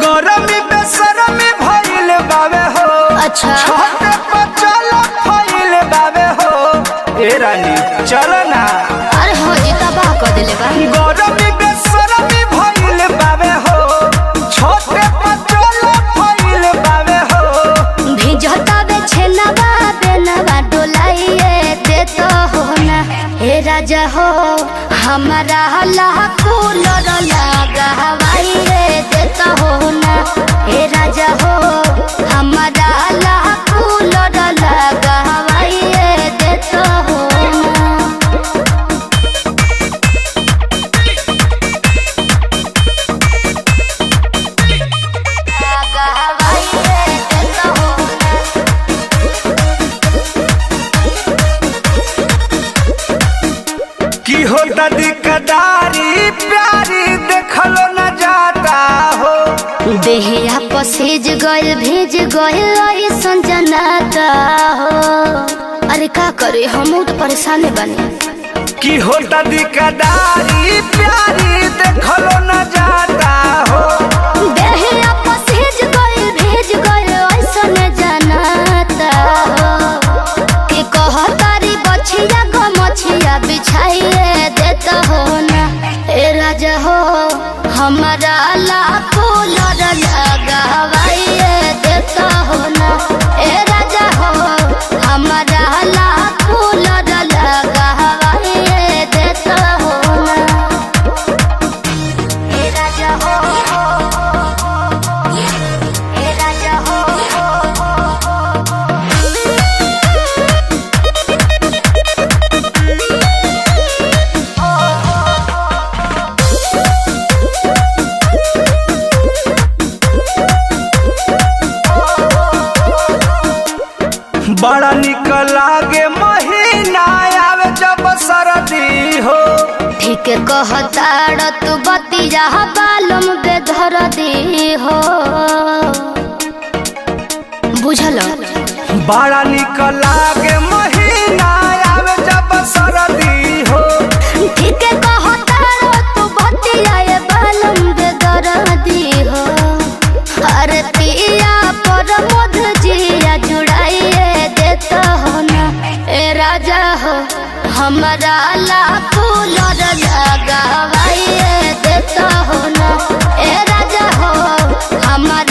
गरमी बेसरमी भइल बावे हो। अच्छा। छत पर चल फइल बावे हो। ए रानी चल ना। अरे हो जी, तबाह कर देले बा। गरमी बेसरमी भइल बावे हो। छत पर चल फइल बावे हो। भिजता बे छेनवा बेनवा डोलाइए दे तो हो ना। हे राजा हो, हमारा हला कूलर लगा हवाइए दे तो हो ना। हे राजा हो, हमारा हला कूलर लगा हवाइए दे तो हो ना। लगा हवाइए दे तो हो ना। की होता दिकदारी प्यारी देखलो न जाता हो। देहिया पसेज गइल, भेज गइल ऐसन जनाता हो। अरे का करे, हम तो परेशान बने। की होता दिकदारी प्यारी देखलो न जाता हो। देहिया पसेज गइल, भेज गइल ऐसन जनाता हो कि कहतारी बछिया गो मछिया बिछाइए देता हो ना। ए राजा हो, हमारा लाखो लड़ लगावाइए देता हो ना। ए राजा हो, हमारा लाखो लड़ लगावाइए देता हो ना। ए राजा हो, ए राजा हो। बड़ा निक लागे महीना आवे जब सरदी हो। ठीक कहताड़ तू बतिया, बालम बेधर दी हो। बुझल। बड़ा निक लागे महीना आवे जब सरदी हो। ठीक कहताड़ तू बतिया, ये बालम बेधर दी हो। अरे पिया पर मध जिया जुड़ाइए देता हो ना। ए राजा हो, हमारा लाखो लड़ लगावाइए देता हो ना। ए राजा हो, हमारा